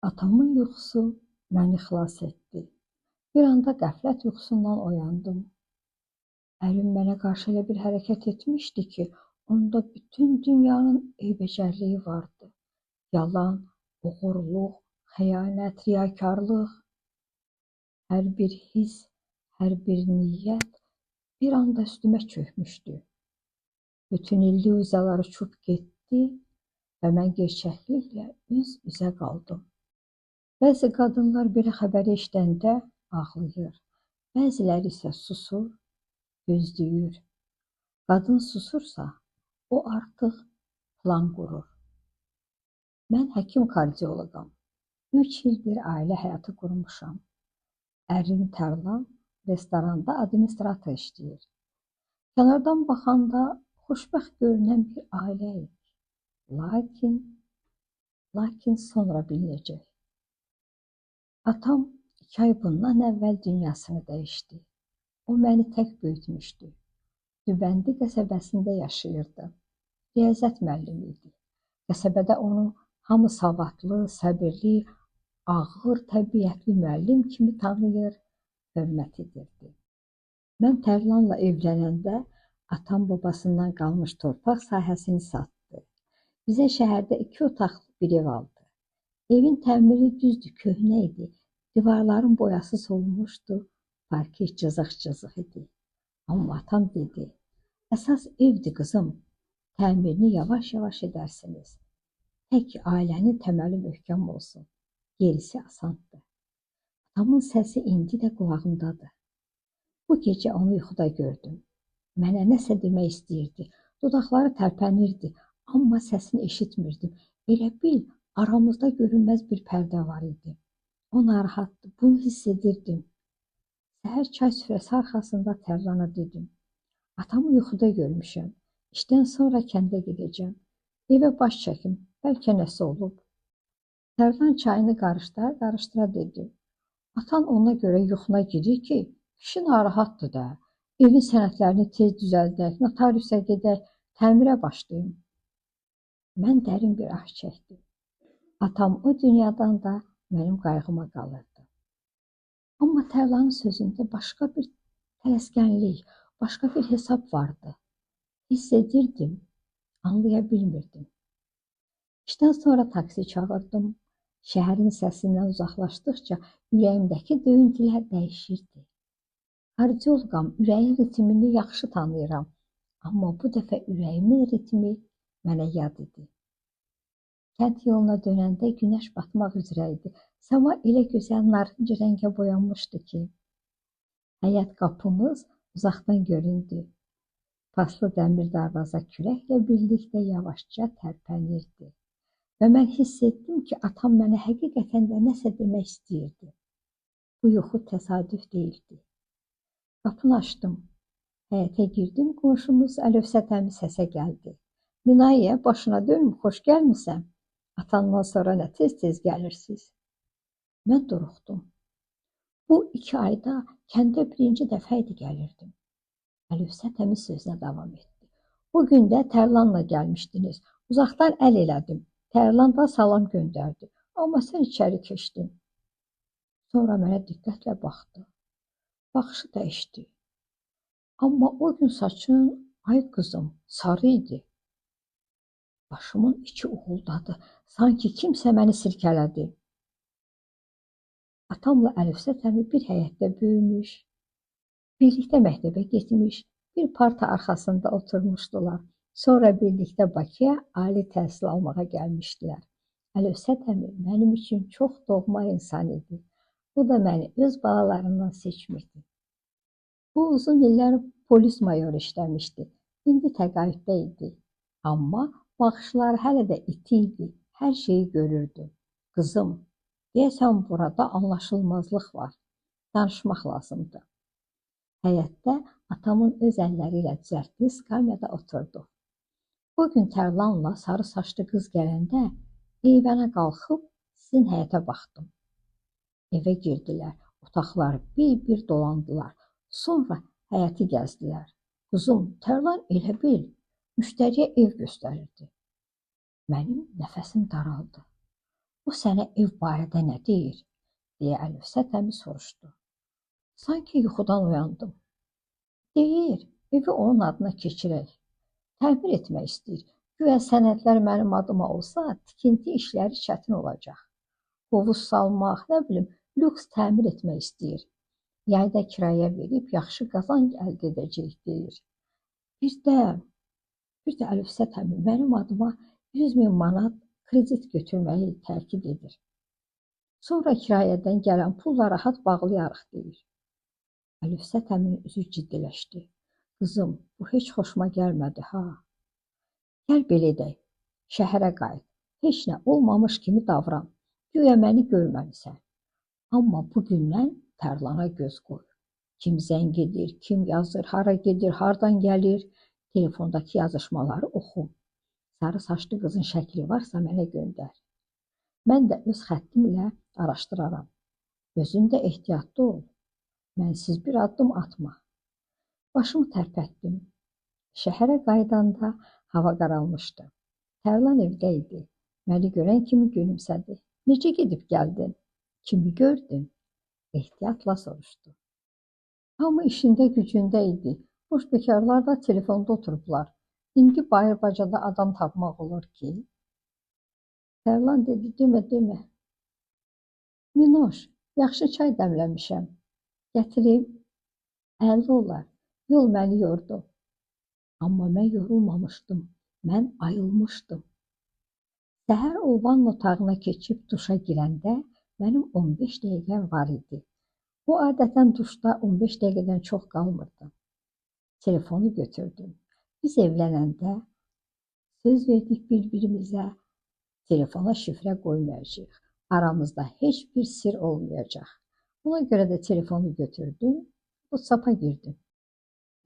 Atamın yuxusu məni xilas etdi. Bir anda qəflət yuxusundan oyandım. Ərim mənə qarşı elə bir hərəkət etmişdi ki, onda bütün dünyanın eybəcərliyi vardı. Yalan, oğurluq, xəyanət, riyakarlıq. Hər bir his, hər bir niyyət bir anda üstümə çökmüşdü. Bütün illüziyalar uçub getdi və mən gerçəkliklə üz-üzə qaldım. Bəzi qadınlar belə xəbəri eşidəndə ağlayır, bəziləri isə susur, gözləyir. Qadın susursa, o artıq plan qurur. Mən həkim kardioloqam. 3 ildir ailə həyatı qurmuşam. Ərim Tərlan restoranda administrator işləyir. Kənardan baxanda xoşbəxt görünən bir ailəyik. Lakin sonra bilinəcək. Atam 2 ay bundan əvvəl dünyasını dəyişdi. O məni tək böyütmüşdü. Dübəndi qəsəbəsində yaşayırdı. Riyaziyyat müəllimi idi. Qəsəbədə onu hamı savadlı, səbirli, ağır təbiətli müəllim kimi tanıyır, hörmət edirdi. Mən Tərlanla evlənəndə atam babasından qalmış torpaq sahəsini satdı. Bizə şəhərdə 2 otaqlı bir ev aldı. Evin təmiri düzdür, köhnə idi. Divarların boyası solmuşdu, parke cızıq-cızıq idi. Amma atam dedi, əsas evdir qızım, təmirini yavaş-yavaş edərsiniz. Tək ailənin təməli möhkəm olsun, gerisi asandır. Atamın səsi indi də qulağımdadır. Bu gecə onu yuxuda gördüm. Mənə nəsə demək istəyirdi, dodaqları tərpənirdi, amma səsini eşitmirdim. Elə bil, aramızda görünməz bir pərdə var idi. O narahatdı, bunu hiss edirdim. Səhər çay süfrəsi arxasında Tərlana dedim. Atamı yuxuda görmüşəm. İşdən sonra kəndə gedəcəm. Evə baş çəkim, bəlkə nəsə olub. Tərlan çayını qarışdıra-qarışdıra dedi. Atan ona görə yuxuna girir ki, kişi narahatdır da. Evin sənədlərini tez düzəldək, notariusa gedək, təmirə başlayım. Mən dərin bir ah çəkdim. Atam o dünyadan da mənim qayğıma qalırdı. Amma Tərlanın sözündə başqa bir tələskənlik, başqa bir hesab vardı. Hiss edirdim, anlaya bilmirdim. İşdən sonra taksi çağırdım. Şəhərin səsindən uzaqlaşdıqca ürəyimdəki döyüntülər dəyişirdi. Kardioloqam, ürəyin ritmini yaxşı tanıyıram. Amma bu dəfə ürəyimin ritmi mənə yad idi. Kənd yoluna dönəndə günəş batmaq üzrə idi. Səma elə gözəl narıncı rəngə boyanmışdı ki, həyət qapımız uzaqdan göründü. Paslı dəmir darvaza küləklə birlikdə yavaşca tərpənirdi. Və mən hiss etdim ki, atam mənə həqiqətən də nəsə demək istəyirdi. Bu yuxu təsadüf deyildi. Qapını açdım. Həyətə girdim, qonşumuz Əlövsət əmi səsə gəldi. Minayə, başına dönüm, xoş gəlmisən. Atandan sonra nə tez-tez gəlirsiz? Mən duruxdum. Bu 2 ayda kəndə birinci dəfə idi gəlirdim. Əlövsət əmi sözünə davam etdi. O gün də Tərlanla gəlmişdiniz. Uzaqdan əl elədim. Tərlan da salam göndərdi. Amma sən içəri keçdin. Sonra mənə diqqətlə baxdı. Baxışı dəyişdi. Amma o gün saçın, ay qızım, sarı idi. Başımın içi uğuldadı. Sanki kimsə məni sirkələdi. Atamla Əlövsət əmi bir həyətdə böyümüş, birlikdə məktəbə getmiş, bir parta arxasında oturmuşdular. Sonra birlikdə Bakıya ali təhsil almağa gəlmişdilər. Əlövsət əmi mənim üçün çox doğma insan idi. O da məni öz balalarından seçmirdi. O uzun illər polis mayoru işləmişdi. İndi təqaüddə idi. Amma baxışları hələ də iti idi, hər şeyi görürdü. Qızım, deyəsən burada anlaşılmazlıq var. Danışmaq lazımdır. Həyətdə atamın öz əlləri ilə düzəltdiyi skamyada oturduq. O gün Tərlanla sarı saçlı qız gələndə eyvana qalxıb sizin həyətə baxdım. Evə girdilər, otaqları bir-bir dolandılar. Sonra həyəti gəzdilər. Qızım, Tərlan elə bil, müştəriyə ev göstərirdi. Mənim nəfəsim daraldı. O sənə ev barədə nə deyir? Deyə Əlövsət əmi soruşdu. Sanki yuxudan oyandım. Deyir, evi onun adına keçirək. Təmir etmək istəyir. Güya sənədlər mənim adıma olsa, tikinti işləri çətin olacaq. Hovuz salmaq, nə bilim, lüks təmir etmək istəyir. Yayda kirayə verib yaxşı qazanc əldə edəcək, deyir. Bir də Əlövsət əmi mənim adıma 100.000 manat kredit götürməyi təkid edir. Sonra kirayədən gələn pulla rahat bağlayarıq, deyir. Əlövsət əminin üzü ciddiləşdi. Qızım, bu heç xoşuma gəlmədi, ha. Gəl belə edək, şəhərə qayıt. Heç nə olmamış kimi davran. Güya məni görməmisən. Amma bugündən Tərlana göz qoy. Kim zəng edir, kim yazır, hara gedir, hardan gəlir. Telefondakı yazışmaları oxu. Sarı saçlı qızın şəkli varsa mənə göndər. Mən də öz xəttimlə araşdıraram. Özün də ehtiyatlı ol. Mənsiz bir addım atma. Başımı tərpətdim. Şəhərə qayıdanda hava qaralmışdı. Tərlan evdə idi. Məni görən kimi gülümsədi. Necə gedib gəldin? Kimi gördün? Ehtiyatla soruşdu. Hamı işində gücündə idi. Boş bekarlar da telefonda oturublar. İndi bayır-bacada adam tapmaq olur ki? Tərlan dedi, demə, demə. Minoş, yaxşı çay dəmləmişəm. Gətirim. Əlli olar. Yol məni yordu. Amma mən yorulmamışdım. Mən ayılmışdım. Səhər o vanna otağına keçib duşa girəndə mənim 15 dəqiqəm var idi. O adətən duşda 15 dəqiqədən çox qalmırdı. Telefonu götürdüm. Biz evlənəndə söz verdik bir-birimizə, telefona şifrə qoymayacağıq. Aramızda heç bir sir olmayacaq. Ona görə də telefonu götürdüm, WhatsApp-a girdim.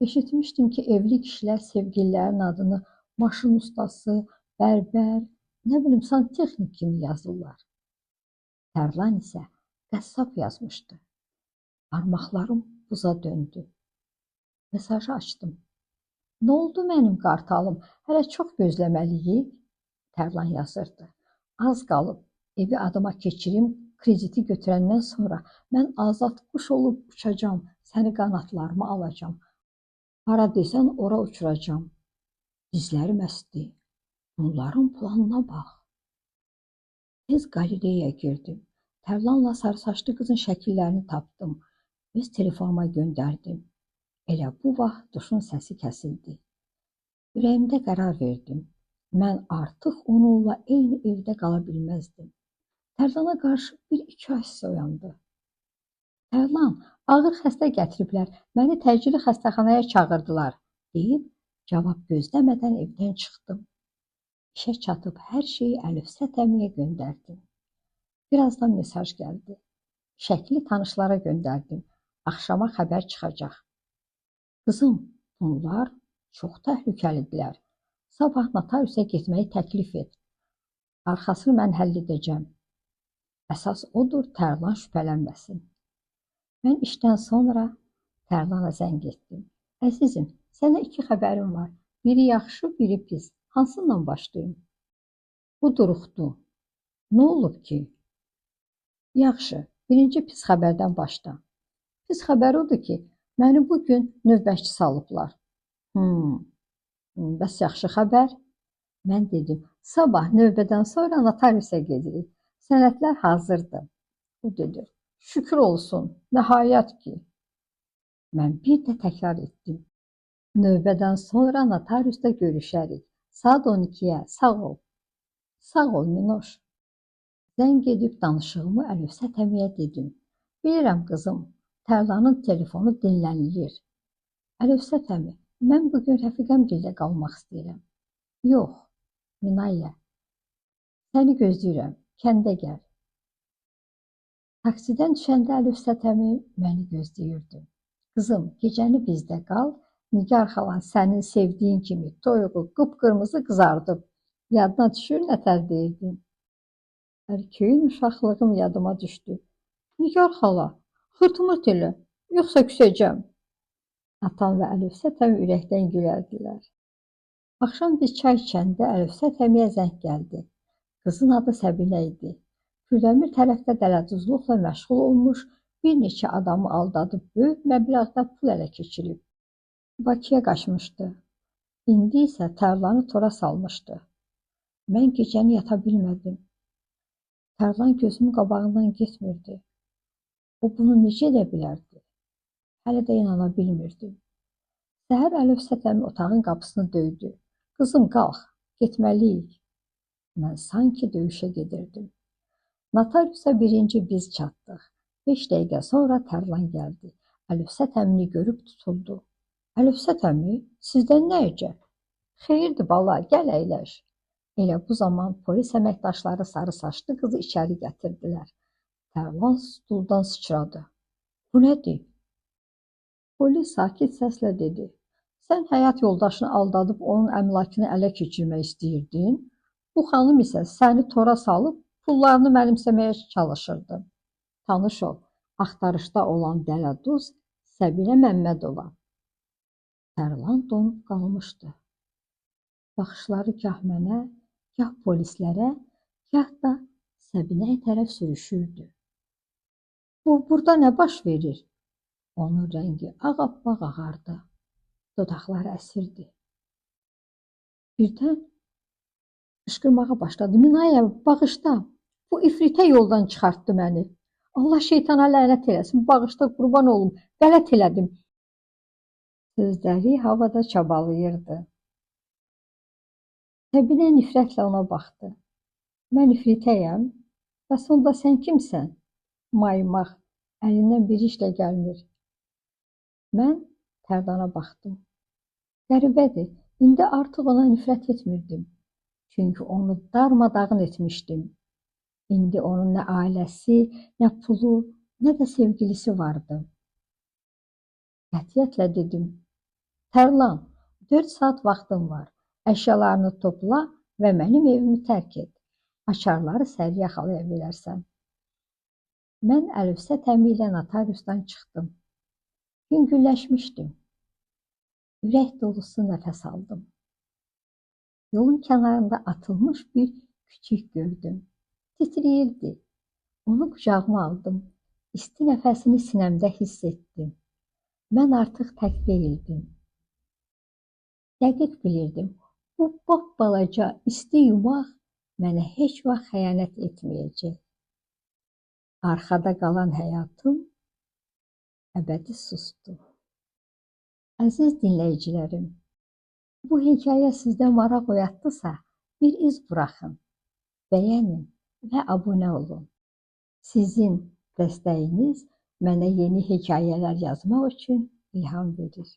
Eşitmişdim ki, evli kişilər sevgililərin adını maşın ustası, bərbər, nə bilim, santexnik kimi yazırlar. Tərlan isə qəssab yazmışdı. Barmaqlarım buza döndü. Mesajı açdım. Nə oldu mənim qartalım? Hələ çox gözləməliyik? Tərlan yazırdı. Az qalıb, evi adıma keçirim, krediti götürəndən sonra mən azad quş olub uçacam, səni qanatlarıma alacam. Hara desən ora uçuracam. Dizlərim əsdi. Bunların planına bax. Tez qalereyaya girdim. Tərlanla sarı saçlı qızın şəkillərini tapdım. Öz telefonuma göndərdim. Elə bu vaxt duşun səsi kəsildi. Ürəyimdə qərar verdim. Mən artıq onunla eyni evdə qala bilməzdim. Tərlana qarşı bir iki ay hiss oyandı. Tərlan, ağır xəstə gətiriblər, məni təcili xəstəxanaya çağırdılar, deyib cavab gözləmədən evdən çıxdım. İşə çatıb hər şeyi Əlövsət əmiyə göndərdim. Birazdan mesaj gəldi. Şəkli tanışlara göndərdim. Axşama xəbər çıxacaq. Qızım, bunlar çox təhlükəlidirlər. Sabah notariusa getməyi təklif et. Arxasını mən həll edəcəm. Əsas odur, Tərlan şübhələnməsin. Mən işdən sonra Tərlana zəng etdim. Əzizim, sənə iki xəbərim var. Biri yaxşı, biri pis. Hansından başlayım? Bu duruxdu. Nə olub ki? Yaxşı, birinci pis xəbərdən başla. Pis xəbər odur ki, məni bugün növbəçi salıblar. Bəs yaxşı xəbər? Mən dedim, sabah növbədən sonra notariusa gedirik. Sənədlər hazırdır. O dedi, şükür olsun, nəhayət ki. Mən bir də təkrar etdim. Növbədən sonra notariusda görüşərik. Saat 12-yə, sağ ol. Sağ ol, Minoş. Zəng edib danışığımı Əlövsət əmiyə dedim. Bilirəm, qızım, Tərlanın telefonu dinlənilir. Əlövsət əmi, mən bugün rəfiqəmgildə qalmaq istəyirəm. Yox, Minayə, səni gözləyirəm, kəndə gəl. Taksidən düşəndə Əlövsət əmi məni gözləyirdi. Qızım, gecəni bizdə qal, Nigar xalan sənin sevdiyin kimi toyuğu qıpqırmızı qızardıb. Yadına düşür nətər deyirdin? Erkeğin uşaqlığım yadıma düşdü. Nigar xala, xırtımırt elə, yoxsa küsəcəm. Atam və Əlövsət əmi ürəkdən gülərdilər. Axşam biz çay içəndə Əlövsət əmiyə zəng gəldi. Qızın adı Səbinə idi. Kürdəmir tərəfdə dələduzluqla məşğul olmuş, bir neçə adamı aldadıb böyük məbləğdə pul ələ keçirib. Bakıya qaçmışdı. İndi isə Tərlanı tora salmışdı. Mən gecəni yata bilmədim. Tərlan gözümün qabağından getmirdi. O bunu necə edə bilərdi? Hələ də inana bilmirdim. Səhər Əlövsət əmi otağın qapısını döydü. Qızım qalx, getməliyik. Mən sanki döyüşə gedirdim. Notariusa birinci biz çatdıq. 5 dəqiqə sonra Tərlan gəldi. Əlövsət əmini görüb tutuldu. Əlövsət əmi, sizdən nə əcəb? Xeyirdir bala, gəl əyləş. Elə bu zaman polis əməkdaşları sarı saçlı qızı içəri gətirdilər. Tərlan stuldan sıçradı. Bu nədir? Polis sakit səslə dedi. Sən həyat yoldaşını aldadıb onun əmlakını ələ keçirmək istəyirdin. Bu xanım isə səni tora salıb pullarını mənimsəməyə çalışırdı. Tanış ol, axtarışda olan dələduz Səbinə Məmmədova. Tərlan donub qalmışdı. Baxışları gah mənə, gah polislərə, gah da Səbinəyə tərəf sürüşürdü. Bu, burada nə baş verir? Onun rəngi ağappaq ağardı. Dodaqları əsirdi. Birdən qışqırmağa başladı. Minayə, bağışla. Bu ifritə yoldan çıxartdı məni. Allah şeytana lənət eləsin. Bağışla, qurban olum. Qələt elədim. Sözləri havada çabalayırdı. Səbinə nifrətlə ona baxdı. Mən ifritəyəm. Bəs onda sən kimsən? Maymaq, əlindən bir iş də gəlmir. Mən Tərlana baxdım. Qəribədir, indi artıq ona nifrət etmirdim. Çünki onu darmadağın etmişdim. İndi onun nə ailəsi, nə pulu, nə də sevgilisi vardı. Qətiyyətlə dedim. Tərlan, 4 saat vaxtın var. Əşyalarını topla və mənim evimi tərk et. Açarları Sərriyə xalaya verərsən. Mən Əlövsət əmi ilə notariusdan çıxdım. Yüngülləşmişdim. Ürək dolusu nəfəs aldım. Yolun kənarında atılmış bir küçük gördüm. Titrəyirdi. Onu qucağıma aldım. İsti nəfəsini sinəmdə hiss etdim. Mən artıq tək deyildim. Dəqiq bilirdim. Bu balaca isti yumaq mənə heç vaxt xəyanət etməyəcək. Arxada qalan həyatım əbədi sustu. Əziz dinləyicilərim, bu hekayə sizdə maraq oyatdısa, bir iz buraxın, bəyənin və abunə olun. Sizin dəstəyiniz mənə yeni hekayələr yazmaq üçün ilham verir.